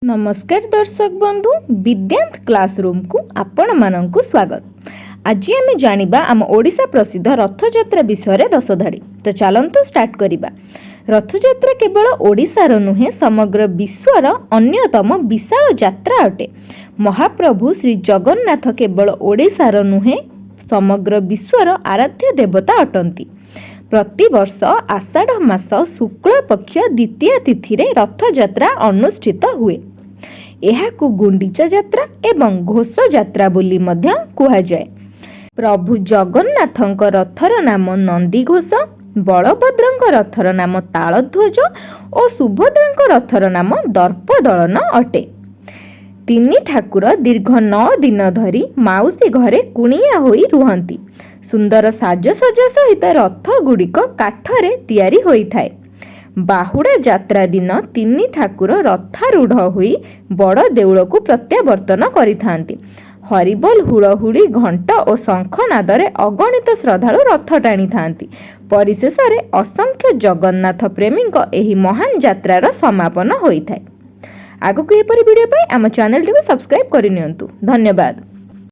ନମସ୍କାର ଦର୍ଶକ ବନ୍ଧୁ, ବିଦ୍ୟାନ୍ତ କ୍ଲାସରୁମ୍କୁ ଆପଣମାନଙ୍କୁ ସ୍ୱାଗତ। ଆଜି ଆମେ ଜାଣିବା ଆମ ଓଡ଼ିଶା ପ୍ରସିଦ୍ଧ ରଥଯାତ୍ରା ବିଷୟରେ 10 ଧାଡ଼ି। ତ ଚାଲନ୍ତୁ ଷ୍ଟାର୍ଟ କରିବା। ରଥଯାତ୍ରା କେବଳ ଓଡ଼ିଶାର ନୁହେଁ, ସମଗ୍ର ବିଶ୍ୱର ଅନ୍ୟତମ ବିଶାଳ ଯାତ୍ରା ଅଟେ। ମହାପ୍ରଭୁ ଶ୍ରୀ ଜଗନ୍ନାଥ କେବଳ ଓଡ଼ିଶାର ନୁହେଁ, ସମଗ୍ର ବିଶ୍ୱର ଆରାଧ୍ୟ ଦେବତା ଅଟନ୍ତି। ପ୍ରତିବର୍ଷ ଆଷାଢ଼ ମାସ ଶୁକ୍ଳପକ୍ଷ ଦ୍ୱିତୀୟା ତିଥିରେ ରଥଯାତ୍ରା ଅନୁଷ୍ଠିତ ହୁଏ। ଏହାକୁ ଗୁଣ୍ଡିଚା ଯାତ୍ରା ଏବଂ ଘୋଷ ଯାତ୍ରା ବୋଲି ମଧ୍ୟ କୁହାଯାଏ। ପ୍ରଭୁ ଜଗନ୍ନାଥଙ୍କ ରଥର ନାମ ନନ୍ଦିଘୋଷ, ବଳଭଦ୍ରଙ୍କ ରଥର ନାମ ତାଳଧ୍ୱଜ ଓ ସୁଭଦ୍ରାଙ୍କ ରଥର ନାମ ଦର୍ପଦଳନ ଅଟେ। ତିନି ଠାକୁର ଦୀର୍ଘ 9 ଦିନ ଧରି ମାଉସୀ ଘରେ କୁଣିଆ ହୋଇ ରୁହନ୍ତି। ସୁନ୍ଦର ସାଜସଜ୍ଜା ସହିତ ରଥଗୁଡ଼ିକ କାଠରେ ତିଆରି ହୋଇଥାଏ। ବାହୁଡ଼ା ଯାତ୍ରା ଦିନ ତିନି ଠାକୁର ରଥାରୂଢ଼ ହୋଇ ବଡ଼ ଦେଉଳକୁ ପ୍ରତ୍ୟାବର୍ତ୍ତନ କରିଥାନ୍ତି। ହରିବୋଲ, ହୁଳହୁଳି, ଘଣ୍ଟ ଓ ଶଙ୍ଖନାଦରେ ଅଗଣିତ ଶ୍ରଦ୍ଧାଳୁ ରଥ ଟାଣିଥାନ୍ତି। ପରିଶେଷରେ ଅସଂଖ୍ୟ ଜଗନ୍ନାଥ ପ୍ରେମୀଙ୍କ ଏହି ମହାନ ଯାତ୍ରାର ସମାପନ ହୋଇଥାଏ। ଆଗକୁ ଏପରି ଭିଡ଼ିଓ ପାଇଁ ଆମ ଚ୍ୟାନେଲଟିକୁ ସବସ୍କ୍ରାଇବ୍ କରିନିଅନ୍ତୁ। ଧନ୍ୟବାଦ।